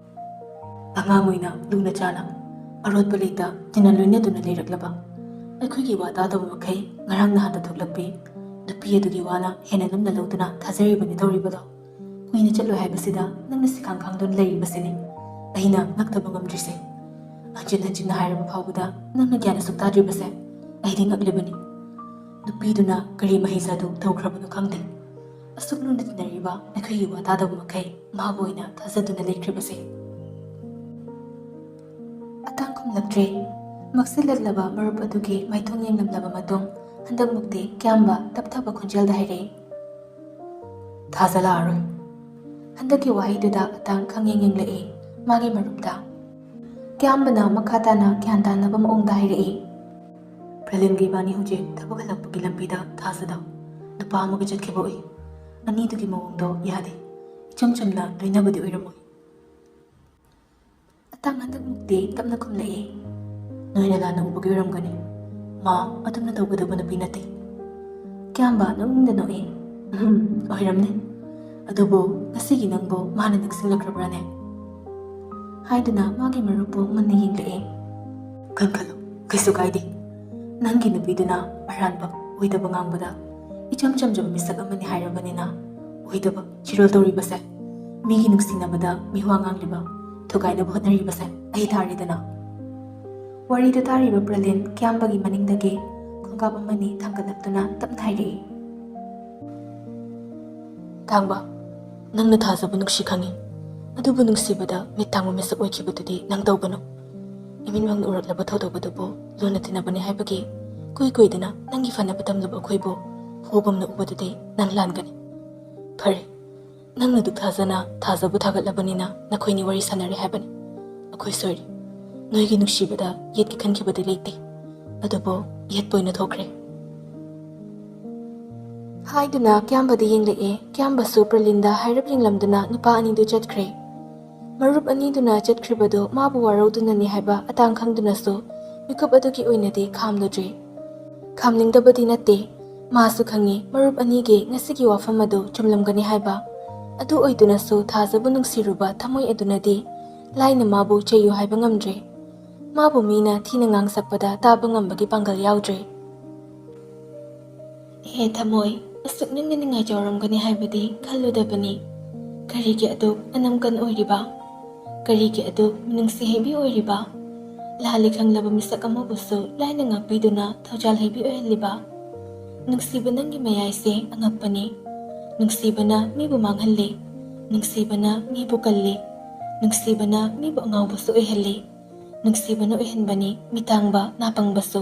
"ꯑꯉꯥꯡ ꯑꯣꯏꯅ ꯂꯨꯅ ꯆꯥꯅ ꯑꯔꯣꯠꯄ ꯂꯩꯇ ꯇꯤꯟꯅ ꯂꯣꯏꯅꯗꯨꯅ ꯂꯩꯔꯛꯂꯕ ꯑꯩꯈꯣꯏꯒꯤ ꯋꯥ ꯇꯥꯗꯕ ꯃꯈꯩ ꯉꯔꯥꯡ ꯅꯍꯥꯟꯗ ꯊꯣꯛꯂꯛꯄꯤ ꯅꯨꯄꯤ ꯑꯗꯨꯒꯤ ꯋꯥꯅ ꯍꯦꯟꯅ ꯂꯨꯝꯅ ꯂꯧꯗꯨꯅ ꯊꯥꯖꯔꯤꯕꯅꯤ ꯇꯧꯔꯤꯕꯗꯣ꯫ ꯀꯨꯏꯅ ꯆꯠꯂꯣꯏ ꯍꯥꯏꯕꯁꯤꯗ ꯅꯪꯅ ꯁꯤꯈꯥꯡ ꯈꯥꯡꯗꯨꯅ ꯂꯩꯔꯤꯕꯁꯤꯅꯤ ꯑꯩꯅ ꯉꯛꯇꯕ ꯉꯝꯗ꯭ꯔꯤꯁꯦ꯫ ꯍꯟꯖꯤꯟ ꯍꯟꯖꯤꯟꯅ ꯍꯥꯏꯔꯕ ꯐꯥꯎꯕꯗ ꯅꯪꯅ ꯒ꯭ꯌꯥꯟ ꯑꯁꯨꯛ ꯇꯥꯗ꯭ꯔꯤꯕꯁꯦ ꯑꯩꯗꯤ ꯉꯛꯂꯤꯕꯅꯤ꯫ ꯅꯨꯄꯤꯗꯨꯅ ꯀꯔꯤ ꯃꯍꯩ ꯖꯥꯗꯨ ꯇꯧꯈ꯭ꯔꯕꯅꯣ ꯈꯪꯗꯦ꯫ ꯑꯁꯨꯛ ꯂꯨꯅ ꯇꯤꯟꯅꯔꯤꯕ ꯑꯩꯈꯣꯏꯒꯤ ꯋꯥ ꯇꯥꯗꯕ ꯃꯈꯩ ꯃꯍꯥꯛꯄꯨ ꯑꯣꯏꯅ ꯊꯥꯖꯗꯨꯅ ꯂꯩꯈ꯭ꯔꯤꯕꯁꯦ꯫" ꯑꯇꯥꯡ ꯈꯨꯝꯂꯛꯇ꯭ꯔꯦ꯫ ꯃꯛꯁꯤꯜꯂꯛꯂꯕ ꯃꯔꯨꯞ ꯑꯗꯨꯒꯤ ꯃꯥꯏꯊꯣꯡ ꯌꯦꯡꯂꯝꯂꯕ ꯃꯇꯨꯡ ꯍꯟꯗꯛꯃꯨꯛꯇꯤ ꯀꯤꯌꯥꯝꯕ ꯇꯞꯊꯕ ꯈꯣꯟꯖꯦꯜꯗ ꯍꯥꯏꯔꯛꯏ꯫ "ꯊꯥꯖꯜꯂꯛꯑꯔꯣꯏ꯫" ꯍꯟꯗꯛꯀꯤ ꯋꯥꯍꯩꯗꯨꯗ ꯑꯇꯥꯡ ꯈꯪꯌꯦꯡ ꯌꯦꯡꯂꯛꯏ ꯃꯥꯒꯤ ꯃꯔꯨꯞꯇ꯫ ꯀꯤꯌꯥꯝꯕꯅ ꯃꯈꯥ ꯇꯥꯅ ꯒ꯭ꯌꯥꯟ ꯇꯥꯅꯕ ꯃꯑꯣꯡꯗ ꯍꯥꯏꯔꯛꯏ꯫ "ꯄ꯭ꯔꯂꯤꯟꯒ ꯏꯕꯥꯅꯤ ꯍꯧꯖꯤꯛ ꯊꯕꯛ ꯍꯜꯂꯛꯄꯒꯤ ꯂꯝꯕꯤꯗ ꯊꯥꯖꯗ ꯅꯨꯄꯥ ꯑꯃꯒ ꯆꯠꯈꯤꯕ ꯎꯏ꯫ ꯑꯅꯤꯗꯨꯒꯤ ꯃꯑꯣꯡꯗꯣ ꯌꯥꯗꯦ꯫ ꯏꯆꯝ ꯆꯝꯅ ꯂꯣꯏꯅꯕꯗꯤ ꯑꯣꯏꯔꯝꯃꯣꯏ꯫" ꯑꯇꯥꯡ ꯍꯟꯗꯛꯃꯨꯛꯇꯤ ꯇꯞꯅ ꯈꯨꯝꯂꯛꯏ꯫ "ꯅꯣꯏꯅ ꯂꯥꯟꯅ ꯎꯕꯒꯤ ꯑꯣꯏꯔꯝꯒꯅꯤ꯫ ꯃꯥ ꯑꯗꯨꯝꯅ ꯇꯧꯒꯗꯕ ꯅꯨꯄꯤ ꯅꯠꯇꯦ꯫" ꯀꯤꯌꯥꯝꯕ ꯅꯣꯛꯅꯤꯡꯗ ꯅꯣꯛꯏ꯫ "ꯎꯝ, ꯑꯣꯏꯔꯝꯅꯤ꯫ ꯑꯗꯨꯕꯨ ꯉꯁꯤꯒꯤ ꯅꯪꯕꯨ ꯃꯥꯅ ꯅꯤꯡꯁꯤꯡꯂꯛꯈ꯭ꯔꯕ꯭ꯔꯥꯅꯦ?" ꯍꯥꯏꯗꯨꯅ ꯃꯥꯒꯤ ꯃꯔꯨꯞꯄꯨ ꯃꯨꯟꯅ ꯌꯦꯡꯂꯛꯏ꯫ "ꯈꯟꯈꯠꯂꯨ, ꯀꯩꯁꯨ ꯀꯥꯏꯗꯦ꯫ ꯅꯪꯒꯤ ꯅꯨꯄꯤꯗꯨꯅ ꯑꯔꯥꯟꯕ ꯑꯣꯏꯗꯕ ꯉꯥꯡꯕꯗ ꯏꯆꯝ ꯆꯝꯖꯕ ꯃꯤꯁꯛ ꯑꯃꯅꯤ ꯍꯥꯏꯔꯕꯅꯤꯅ ꯑꯣꯏꯗꯕ ꯆꯤꯔꯣꯜ ꯇꯧꯔꯤꯕꯁꯦ, ꯃꯤꯒꯤ ꯅꯨꯡꯁꯤꯅꯕꯗ ꯃꯤꯋꯥ ꯉꯥꯡꯂꯤꯕ, ꯊꯨꯒꯥꯏꯅꯕ ꯍꯣꯠꯅꯔꯤꯕꯁꯦ ꯑꯩ ꯇꯥꯔꯦꯗꯅ꯫" ꯋꯥꯔꯤꯗꯨ ꯇꯥꯔꯤꯕ ꯄ꯭ꯔꯂꯤꯟ ꯀꯤꯌꯥꯝꯕꯒꯤ ꯃꯅꯤꯡꯗꯒꯤ ꯈꯣꯡꯀꯥꯞ ꯑꯃꯅꯤ ꯊꯥꯡꯒꯠꯂꯛꯇꯨꯅ ꯇꯞꯅ ꯍꯥꯏꯔꯛꯏ꯫ "ꯇꯥꯡꯕ, ꯅꯪꯅ ꯊꯥꯖꯕ ꯅꯨꯡꯁꯤ ꯈꯪꯉꯤ, ꯑꯗꯨꯕꯨ ꯅꯨꯡꯁꯤꯕꯗ ꯃꯤꯠ ꯇꯥꯡꯕ ꯃꯤꯁꯛ ꯑꯣꯏꯈꯤꯕꯗꯨꯗꯤ ꯅꯪ ꯇꯧꯒꯅꯨ꯫ ꯏꯃꯤꯠꯃꯛꯅ ꯎꯔꯛꯂꯕ ꯊꯧꯗꯣꯛ ꯑꯗꯨꯕꯨ ꯂꯨꯅ ꯇꯤꯟꯅꯕꯅꯤ ꯍꯥꯏꯕꯒꯤ ꯀꯨꯏ ꯀꯨꯏꯗꯅ ꯅꯪꯒꯤ ꯐꯅꯕ ꯇꯝꯂꯨꯕ ꯑꯩꯈꯣꯏꯕꯨ ꯍꯨꯒꯨꯝꯅ ꯎꯕꯗꯨꯗꯤ ꯅꯪ ꯂꯥꯟꯒꯅꯤ꯫ ꯐꯔꯦ, ꯅꯪꯅ ꯗꯨꯛ ꯊꯥꯖꯅ ꯊꯥꯖꯕꯨ ꯊꯥꯒꯠꯂꯕꯅꯤꯅ ꯅꯈꯣꯏꯅꯤ ꯋꯥꯔꯤ ꯁꯥꯟꯅꯔꯦ ꯍꯥꯏꯕꯅꯤ꯫ ꯑꯩꯈꯣꯏ ꯁꯣꯏꯔꯦ꯫ ꯅꯣꯏꯒꯤ ꯅꯨꯡꯁꯤꯕꯗ ꯌꯦꯠꯀꯦ ꯈꯟꯈꯤꯕꯗꯤ ꯂꯩꯇꯦ꯫ ꯑꯗꯨꯕꯨ ꯌꯦꯠꯄ ꯑꯣꯏꯅ ꯊꯣꯛꯈ꯭ꯔꯦ꯫" ꯍꯥꯏꯗꯨꯅ ꯀꯤꯌꯥꯝꯕꯗ ꯌꯦꯡꯂꯛꯑꯦ꯫ ꯀꯤꯌꯥꯝꯕꯁꯨ ꯄ꯭ꯔꯂꯤꯟꯗ ꯍꯥꯏꯔꯞ ꯌꯦꯡꯂꯝꯗꯨꯅ ꯅꯨꯄꯥ ꯑꯅꯤꯗꯨ ꯆꯠꯈ꯭ꯔꯦ꯫ ꯃꯔꯨꯞ ꯑꯅꯤꯗꯨꯅ ꯆꯠꯈ꯭ꯔꯤꯕꯗꯨ ꯃꯥꯕꯨ ꯋꯥꯔꯧꯗꯨꯅꯅꯤ ꯍꯥꯏꯕ ꯑꯇꯥꯡ ꯈꯪꯗꯨꯅꯁꯨ ꯃꯤꯀꯨꯞ ꯑꯗꯨꯒꯤ ꯑꯣꯏꯅꯗꯤ ꯈꯥꯝꯂꯨꯗ꯭ꯔꯦ꯫ ꯈꯥꯝꯅꯤꯡꯗꯕꯗꯤ ꯅꯠꯇꯦ꯫ ꯃꯥꯁꯨ ꯈꯪꯉꯤ ꯃꯔꯨꯞ ꯑꯅꯤꯒꯤ ꯉꯁꯤꯒꯤ ꯋꯥꯐꯝ ꯑꯗꯨ ꯆꯨꯝꯂꯝꯒꯅꯤ ꯍꯥꯏꯕ꯫ ꯑꯗꯨ ꯑꯣꯏꯗꯨꯅꯁꯨ ꯊꯥꯖꯕ ꯅꯨꯡꯁꯤꯔꯨꯕ ꯊꯃꯣꯏ ꯑꯗꯨꯅꯗꯤ ꯂꯥꯏꯅ ꯃꯥꯕꯨ ꯆꯩꯌꯨ ꯍꯥꯏꯕ ꯉꯝꯗ꯭ꯔꯦ꯫ ꯃꯥꯕꯨ ꯃꯤꯅ ꯊꯤꯅ ꯉꯥꯡꯁꯛꯄꯗ ꯇꯥꯕ ꯉꯝꯕꯒꯤ ꯄꯥꯡꯒꯜ ꯌꯥꯎꯗ꯭ꯔꯦ꯫ "ꯍꯦ ꯊꯃꯣꯏ, ꯑꯁꯨꯛ ꯅꯪꯅ ꯅꯤꯡꯉꯥꯏ ꯆꯥꯎꯔꯝꯒꯅꯤ ꯍꯥꯏꯕꯗꯤ ꯈꯜꯂꯨꯗꯕꯅꯤ꯫ ꯀꯔꯤꯒꯤ ꯑꯗꯨꯛ ꯑꯅꯝꯀꯟ ꯑꯣꯏꯔꯤꯕ? ꯀꯔꯤꯒꯤ ꯑꯗꯨꯛ ꯃꯤꯅꯨꯡꯁꯤ ꯍꯩꯕꯤ ꯑꯣꯏꯔꯤꯕ? ꯂꯥꯜꯂꯦ ꯈꯪꯂꯕ ꯃꯤꯁꯛ ꯑꯃꯕꯨꯁꯨ ꯂꯥꯏꯅ ꯉꯥꯛꯄꯤꯗꯨꯅ ꯊꯧꯖꯥꯜ ꯍꯩꯕꯤ ꯑꯣꯏꯍꯜꯂꯤꯕ? ꯅꯨꯡꯁꯤꯕ ꯅꯪꯒꯤ ꯃꯌꯥꯏꯁꯦ ꯑꯉꯛꯄꯅꯤ꯫ ꯅꯨꯡꯁꯤꯕꯅ ꯃꯤꯕꯨ ꯃꯥꯡꯍꯜꯂꯤ꯫ ꯅꯨꯡꯁꯤꯕꯅ ꯃꯤꯕꯨ ꯀꯜꯂꯤ꯫ ꯅꯨꯡꯁꯤꯕꯅ ꯃꯤꯕꯨ ꯑꯉꯥꯎꯕꯁꯨ ꯑꯣꯏꯍꯜꯂꯤ꯫ ꯅꯨꯡꯁꯤꯕꯅ ꯑꯣꯏꯍꯟꯕꯅꯤ ꯃꯤꯇꯥꯡꯕ ꯅꯥꯄꯪꯕꯁꯨ꯫"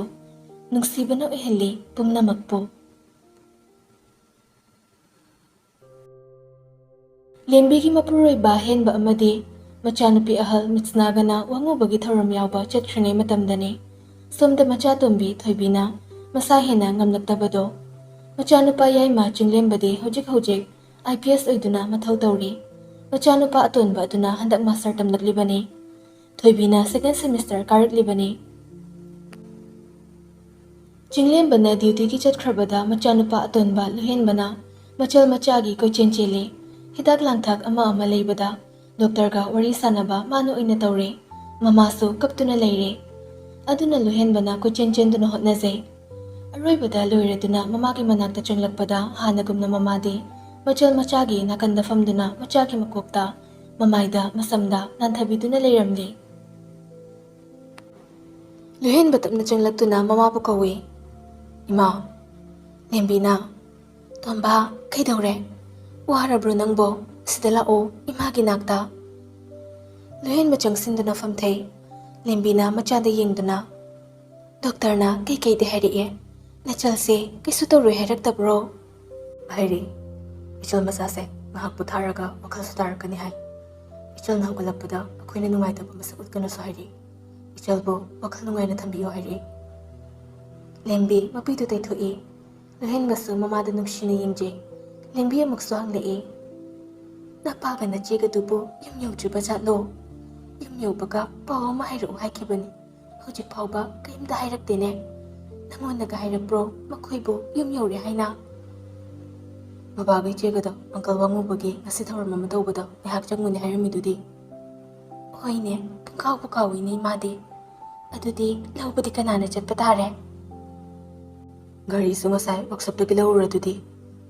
ꯅꯨꯡꯁꯤꯕꯅ ꯑꯣꯏꯍꯜꯂꯤ ꯄꯨꯝꯅꯃꯛꯄꯨ꯫ ꯂꯦꯝꯕꯤꯒꯤ ꯃꯄꯨꯔꯣꯏꯕ ꯍꯦꯟꯕ ꯑꯃꯗꯤ ꯃꯆꯥꯅꯨꯄꯤ ꯑꯍꯜ ꯃꯤꯠꯁꯅꯥꯒꯅ ꯋꯥꯉꯨꯕꯒꯤ ꯊꯧꯔꯝ ꯌꯥꯎꯕ ꯆꯠꯈ꯭ꯔꯤꯉꯩ ꯃꯇꯝꯗꯅꯤ꯫ ꯁꯣꯝꯗ ꯃꯆꯥꯇꯣꯝꯕꯤ ꯊꯣꯏꯕꯤꯅ ꯃꯁꯥ ꯍꯦꯟꯅ ꯉꯝꯂꯛꯇꯕꯗꯣ꯫ ꯃꯆꯥꯅꯨꯄꯥ ꯌꯥꯏꯃ ꯆꯤꯡꯂꯦꯝꯕꯗꯤ ꯍꯧꯖꯤꯛ ꯍꯧꯖꯤꯛ ꯑꯥꯏ ꯄꯤ ꯑꯦꯁ ꯑꯣꯏꯗꯨꯅ ꯃꯊꯧ ꯇꯧꯔꯤ꯫ ꯃꯆꯥꯅꯨꯄꯥ ꯑꯇꯣꯟꯕ ꯑꯗꯨꯅ ꯍꯟꯗꯛ ꯃꯥꯁꯇꯔ ꯇꯝꯂꯛꯂꯤꯕꯅꯤ꯫ ꯊꯣꯏꯕꯤꯅ ꯁꯦꯀꯦꯟ ꯁꯦꯃꯤꯁꯇꯔ ꯀꯥꯔꯛꯂꯤꯕꯅꯤ꯫ ꯆꯤꯡꯂꯦꯝꯕꯅ ꯗ꯭ꯌꯨꯇꯤꯒꯤ ꯆꯠꯈ꯭ꯔꯕꯗ ꯃꯆꯥꯅꯨꯄꯥ ꯑꯇꯣꯟꯕ ꯂꯨꯍꯦꯟꯕꯅ ꯃꯆꯜ ꯃꯆꯥꯒꯤ ꯀꯣꯏꯆꯦꯟ ꯆꯦꯜꯂꯤ꯫ ꯍꯤꯗꯥꯛ ꯂꯥꯡꯊꯛ ꯑꯃ ꯑꯃ ꯂꯩꯕꯗ ꯗꯣꯛꯇꯔꯒ ꯋꯥꯔꯤ ꯁꯥꯟꯅꯕ ꯃꯥꯅ ꯑꯣꯏꯅ ꯇꯧꯔꯦ꯫ ꯃꯃꯥꯁꯨ ꯀꯞꯇꯨꯅ ꯂꯩꯔꯦ꯫ ꯑꯗꯨꯅ ꯂꯨꯍꯦꯟꯕꯅ ꯀꯣꯏꯆꯦꯟ ꯆꯦꯟꯗꯨꯅ ꯍꯣꯠꯅꯖꯩ꯫ ꯑꯔꯣꯏꯕꯗ ꯂꯣꯏꯔꯗꯨꯅ ꯃꯃꯥꯒꯤ ꯃꯅꯥꯛꯇ ꯆꯪꯂꯛꯄꯗ ꯍꯥꯟꯅꯒꯨꯝꯅ ꯃꯃꯥꯗꯤ ꯃꯆꯜ ꯃꯆꯥꯒꯤ ꯅꯥꯀꯟꯗ ꯐꯝꯗꯨꯅ ꯃꯆꯥꯒꯤ ꯃꯀꯣꯛꯇ, ꯃꯃꯥꯏꯗ, ꯃꯁꯝꯗ ꯅꯥꯟꯊꯕꯤꯗꯨꯅ ꯂꯩꯔꯝꯂꯦ꯫ ꯂꯨꯍꯦꯟꯕ ꯇꯞꯅ ꯆꯪꯂꯛꯇꯨꯅ ꯃꯃꯥꯕꯨ ꯀꯧꯏ꯫ "ꯏꯃꯥ, ꯂꯦꯝꯕꯤꯅ, ꯇꯣꯝꯕ, ꯀꯩꯗꯧꯔꯦ? ꯋꯥꯔꯕ꯭ꯔꯣ ꯅꯪꯕꯣ? ꯁꯤꯗ ꯂꯥꯛꯑꯣ, ꯏꯃꯥꯒꯤ ꯅꯥꯛꯇ꯫" ꯂꯨꯍꯦꯟꯕ ꯆꯪꯁꯤꯟꯗꯨꯅ ꯐꯝꯊꯩ꯫ ꯂꯦꯝꯕꯤꯅ ꯃꯆꯥꯗ ꯌꯦꯡꯗꯨꯅ, "ꯗꯣꯛꯇꯔꯅ ꯀꯩꯀꯩꯗꯤ ꯍꯥꯏꯔꯛꯑꯦ? ꯅꯆꯜꯁꯦ ꯀꯩꯁꯨ ꯇꯧꯔꯣꯏ ꯍꯥꯏꯔꯛꯇꯕ꯭ꯔꯣ?" "ꯍꯥꯏꯔꯤ, ꯏꯆꯜ ꯃꯆꯥꯁꯦ ꯉꯥꯏꯍꯥꯛ ꯄꯣꯊꯥꯔꯒ ꯋꯥꯈꯜꯁꯨ ꯇꯥꯔꯛꯀꯅꯤ ꯍꯥꯏ꯫ ꯏꯆꯜꯅ ꯍꯧꯒꯠꯂꯛꯄꯗ ꯑꯩꯈꯣꯏꯅ ꯅꯨꯡꯉꯥꯏꯇꯕ ꯃꯁꯛ ꯎꯠꯀꯅꯨꯁꯨ ꯍꯥꯏꯔꯤ꯫ ꯏꯆꯜꯕꯨ ꯋꯥꯈꯜ ꯅꯨꯡꯉꯥꯏꯅ ꯊꯝꯕꯤꯌꯨ ꯍꯥꯏꯔꯤ꯫" ꯂꯦꯝꯕꯤ ꯃꯄꯤꯗꯨ ꯇꯩꯊꯣꯛꯏ꯫ ꯂꯨꯍꯦꯟꯕꯁꯨ ꯃꯃꯥꯗ ꯅꯨꯡꯁꯤꯅ ꯌꯦꯡꯖꯩ꯫ ꯂꯦꯝꯕꯤ ꯑꯃꯨꯛꯁꯨ ꯍꯪꯂꯛꯏ, "ꯅꯄꯥꯒ ꯅꯆꯦꯒꯗꯨꯕꯨ ꯌꯨꯝ ꯌꯧꯗ꯭ꯔꯤꯕ ꯖꯥꯠꯂꯣ? ꯌꯨꯝ ꯌꯧꯕꯒ ꯄꯥꯎ ꯑꯃ ꯍꯥꯏꯔꯛꯎ ꯍꯥꯏꯈꯤꯕꯅꯤ꯫ ꯍꯧꯖꯤꯛ ꯐꯥꯎꯕ ꯀꯔꯤꯝꯇ ꯍꯥꯏꯔꯛꯇꯦꯅꯦ꯫ ꯅꯪꯉꯣꯟꯗꯒ ꯍꯥꯏꯔꯛꯄ꯭ꯔꯣ ꯃꯈꯣꯏꯕꯨ ꯌꯨꯝ ꯌꯧꯔꯦ ꯍꯥꯏꯅ?" "ꯃꯕꯥꯒ ꯏꯆꯦꯒꯗꯣ ꯑꯪꯀꯜ ꯋꯥꯉꯨꯕꯒꯤ ꯉꯁꯤ ꯊꯧꯔꯝ ꯑꯃ ꯇꯧꯕꯗꯣ ꯉꯥꯏꯍꯥꯛ ꯆꯪꯉꯨꯅꯦ ꯍꯥꯏꯔꯝꯃꯤꯗꯨꯗꯤ꯫" "ꯍꯣꯏꯅꯦ, ꯄꯨꯡꯀꯥꯎꯕꯨ ꯀꯥꯎꯏꯅꯦ ꯏꯃꯥꯗꯤ꯫ ꯑꯗꯨꯗꯤ ꯂꯧꯕꯗꯤ ꯀꯅꯥꯅ ꯆꯠꯄ ꯇꯥꯔꯦ?" "ꯒꯥꯔꯤꯁꯨ ꯉꯁꯥꯏ ꯋꯥꯛꯁꯣꯞꯇꯒꯤ ꯂꯧꯔꯨꯔꯗꯨꯗꯤ,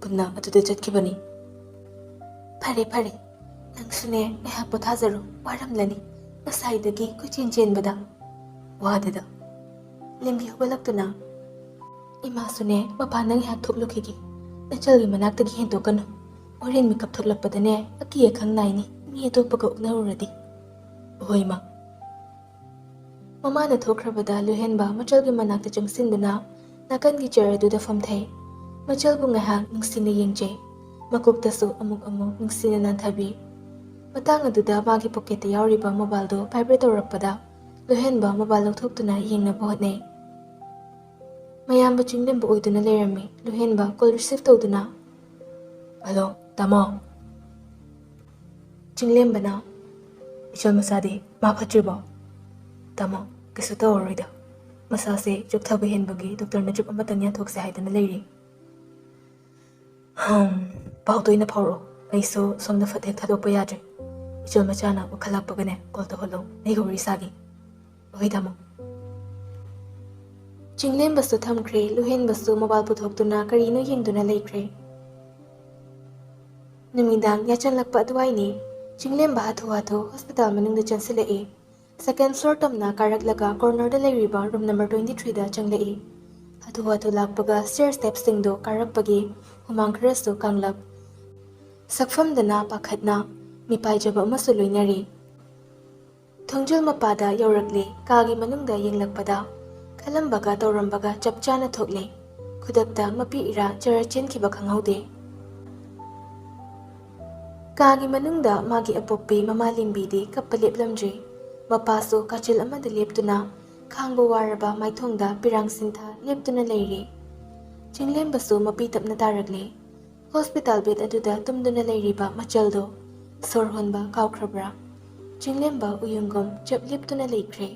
ꯄꯨꯟꯅ ꯑꯗꯨꯗ ꯆꯠꯈꯤꯕꯅꯤ꯫" "ꯐꯔꯦ, ꯐꯔꯦ, ꯅꯪꯁꯨꯅꯦ ꯉꯥꯏꯍꯥꯛ ꯄꯣꯊꯥꯖꯔꯣ, ꯋꯥꯔꯝꯂꯅꯤ ꯉꯁꯥꯏꯗꯒꯤ ꯀꯣꯏꯆꯦꯟ ꯆꯦꯟꯕꯗ꯫" "ꯋꯥꯗꯦꯗ꯫" ꯂꯦꯝꯕꯤ ꯍꯧꯒꯠꯂꯛꯇꯨꯅ, "ꯏꯃꯥꯁꯨꯅꯦ ꯃꯄꯥꯟꯗ ꯉꯥꯏꯍꯥꯛ ꯊꯣꯛꯂꯨꯈꯤꯒꯦ꯫ ꯅꯆꯜꯒꯤ ꯃꯅꯥꯛꯇꯒꯤ ꯍꯦꯟꯗꯣꯛꯀꯅꯨ꯫ ꯍꯣꯔꯦꯟ ꯃꯤꯀꯞ ꯊꯣꯛꯂꯛꯄꯗꯅꯦ ꯑꯀꯤ ꯑꯈꯪ ꯅꯥꯏꯅꯤ, ꯃꯤ ꯑꯇꯣꯞꯄꯒ ꯎꯅꯔꯨꯔꯗꯤ꯫" "ꯍꯣꯏ, ꯏꯃꯥ꯫" ꯃꯃꯥꯅ ꯊꯣꯛꯈ꯭ꯔꯕꯗ ꯂꯨꯍꯦꯟꯕ ꯃꯆꯜꯒꯤ ꯃꯅꯥꯛꯇ ꯆꯪꯁꯤꯟꯗꯨꯅ ꯅꯥꯀꯟꯒꯤ ꯆꯤꯌꯔ ꯑꯗꯨꯗ ꯐꯝꯊꯩ꯫ ꯃꯆꯜꯕꯨ ꯉꯥꯏꯍꯥꯛ ꯅꯨꯡꯁꯤꯅ ꯌꯦꯡꯖꯩ꯫ ꯃꯀꯣꯛꯇꯁꯨ ꯑꯃꯨꯛ ꯑꯃꯨꯛ ꯅꯨꯡꯁꯤꯅ ꯅꯥꯟꯊꯕꯤ꯫ ꯃꯇꯥꯡ ꯑꯗꯨꯗ ꯃꯥꯒꯤ ꯄꯣꯀꯦꯠꯇ ꯌꯥꯎꯔꯤꯕ ꯃꯣꯕꯥꯏꯜꯗꯨ ꯚꯥꯏꯕ꯭ꯔꯦꯠ ꯇꯧꯔꯛꯄꯗ ꯂꯨꯍꯦꯟꯕ ꯃꯣꯕꯥꯏꯜ ꯂꯧꯊꯣꯛꯇꯨꯅ ꯌꯦꯡꯅꯕ ꯍꯣꯠꯅꯩ꯫ ꯃꯌꯥꯝꯕ ꯆꯤꯡꯂꯦꯝꯕ ꯑꯣꯏꯗꯨꯅ ꯂꯩꯔꯝꯃꯤ꯫ ꯂꯨꯍꯦꯟꯕ ꯀꯣꯜ ꯔꯤꯁꯤꯚ ꯇꯧꯗꯨꯅ, "ꯍꯜꯂꯣ, ꯇꯥꯃꯣ?" ꯆꯤꯡꯂꯦꯝꯕꯅ, "ꯏꯆꯜ ꯃꯆꯥꯗꯤ ꯃꯥ ꯐꯠꯇ꯭ꯔꯤꯕꯣ?" "ꯇꯥꯃꯣ, ꯀꯩꯁꯨ ꯇꯧꯔꯔꯣꯏꯗ꯫ ꯃꯁꯥꯁꯦ ꯆꯣꯛꯊꯕ ꯍꯦꯟꯕꯒꯤ ꯗꯣꯛꯇꯔꯅ ꯗ꯭ꯔꯤꯞ ꯑꯃꯇꯪ ꯌꯥꯟꯊꯣꯛꯁꯦ ꯍꯥꯏꯗꯅ ꯂꯩꯔꯤ꯫" "ꯍꯝ, ꯄꯥꯎ ꯇꯣꯏꯅ ꯐꯥꯎꯔꯛꯑꯣ꯫ ꯑꯩꯁꯨ ꯁꯣꯝꯗ ꯐꯠ ꯍꯦꯛ ꯊꯥꯗꯣꯛꯄ ꯌꯥꯗ꯭ꯔꯦ꯫ ꯏꯆꯜ ꯃꯆꯥꯅ ꯋꯥꯈꯜ ꯂꯥꯛꯄꯒꯅꯦ ꯀꯣꯜ ꯇꯧꯍꯜꯂꯣ꯫ ꯑꯩꯒ ꯋꯥꯔꯤ ꯁꯥꯒꯦ꯫" "ꯍꯣꯏ, ꯇꯥꯃꯣ꯫" ꯆꯤꯡꯂꯦꯝꯕꯁꯨ ꯊꯝꯈ꯭ꯔꯦ꯫ ꯂꯨꯍꯦꯟꯕꯁꯨ ꯃꯣꯕꯥꯏꯜ ꯄꯨꯊꯣꯛꯇꯨꯅ ꯀꯔꯤꯅꯣ ꯌꯦꯡꯗꯨꯅ ꯂꯩꯈ꯭ꯔꯦ꯫ ꯅꯨꯃꯤꯗꯥꯡ ꯌꯥꯆꯜꯂꯛꯄ ꯑꯗꯨꯋꯥꯏꯅꯤ꯫ ꯆꯤꯡꯂꯦꯝꯕ ꯍꯥꯊꯨ ꯍꯥꯊꯨ ꯍꯣꯁꯄꯤꯇꯥꯜ ꯃꯅꯨꯡꯗ ꯆꯪꯁꯤꯜꯂꯛꯏ꯫ ꯁꯦꯀꯦꯟ ꯐ꯭ꯂꯣꯔ ꯇꯝꯅ ꯀꯥꯔꯛꯂꯒ ꯀꯣꯔꯅꯔꯗ ꯂꯩꯔꯤꯕ ꯔꯨꯝ ꯅꯝꯕꯔ ꯇ꯭ꯋꯦꯟꯇꯤ ꯊ꯭ꯔꯤꯗ ꯆꯪꯂꯛꯏ꯫ ꯍꯥꯊꯨ ꯍꯥꯊꯨ ꯂꯥꯛꯄꯒ ꯁ꯭ꯇꯦꯌꯔ ꯁ꯭ꯇꯦꯞꯁꯤꯡꯗꯣ ꯀꯥꯔꯛꯄꯒꯤ ꯍꯨꯃꯥꯡ ꯈꯔꯁꯨ ꯀꯥꯡꯂꯞ꯫ ꯁꯛꯐꯝꯗꯅ ꯄꯥꯈꯠꯅ ꯃꯤꯄꯥꯏꯖꯕ ꯑꯃꯁꯨ ꯂꯣꯏꯅꯔꯤ꯫ ꯊꯣꯡꯖꯤꯜ ꯃꯄꯥꯗ ꯌꯧꯔꯛꯂꯦ꯫ ꯀꯥꯒꯤ ꯃꯅꯨꯡꯗ ꯌꯦꯡꯂꯛꯄꯗ ꯈꯜꯂꯝꯕꯒ ꯇꯧꯔꯝꯕꯒ ꯆꯞ ꯆꯥꯅ ꯊꯣꯛꯂꯦ꯫ ꯈꯨꯗꯛꯇ ꯃꯄꯤ ꯏꯔꯥ ꯆꯔ ꯆꯦꯟꯈꯤꯕ ꯈꯪꯍꯧꯗꯦ꯫ ꯀꯥꯒꯤ ꯃꯅꯨꯡꯗ ꯃꯥꯒꯤ ꯑꯄꯣꯛꯄꯤ ꯃꯃꯥ ꯂꯦꯝꯕꯤꯗꯤ ꯀꯞꯄ ꯂꯦꯞꯂꯝꯗ꯭ꯔꯤ꯫ ꯃꯄꯥꯁꯨ ꯀꯥꯆꯤꯜ ꯑꯃꯗ ꯂꯦꯞꯇꯨꯅ ꯈꯥꯡꯕ ꯋꯥꯔꯕ ꯃꯥꯏꯊꯣꯡꯗ ꯄꯤꯔꯥꯡ ꯁꯤꯟꯊꯥ ꯂꯦꯞꯇꯨꯅ ꯂꯩꯔꯤ꯫ ꯆꯤꯡꯂꯦꯝꯕꯁꯨ ꯃꯄꯤ ꯇꯞꯅ ꯇꯥꯔꯛꯂꯦ꯫ ꯍꯣꯁꯄꯤꯇꯥꯜ ꯕꯦꯗ ꯑꯗꯨꯗ ꯇꯨꯝꯗꯨꯅ ꯂꯩꯔꯤꯕ ꯃꯆꯜꯗꯣ ꯁꯣꯔ ꯍꯣꯟꯕ ꯀꯥꯎꯈ꯭ꯔꯕ꯭ꯔꯥ? ꯆꯤꯡꯂꯦꯝꯕ ꯎꯌꯨꯡꯒꯨꯝ ꯆꯞ ꯂꯦꯞꯇꯨꯅ ꯂꯩꯈ꯭ꯔꯦ꯫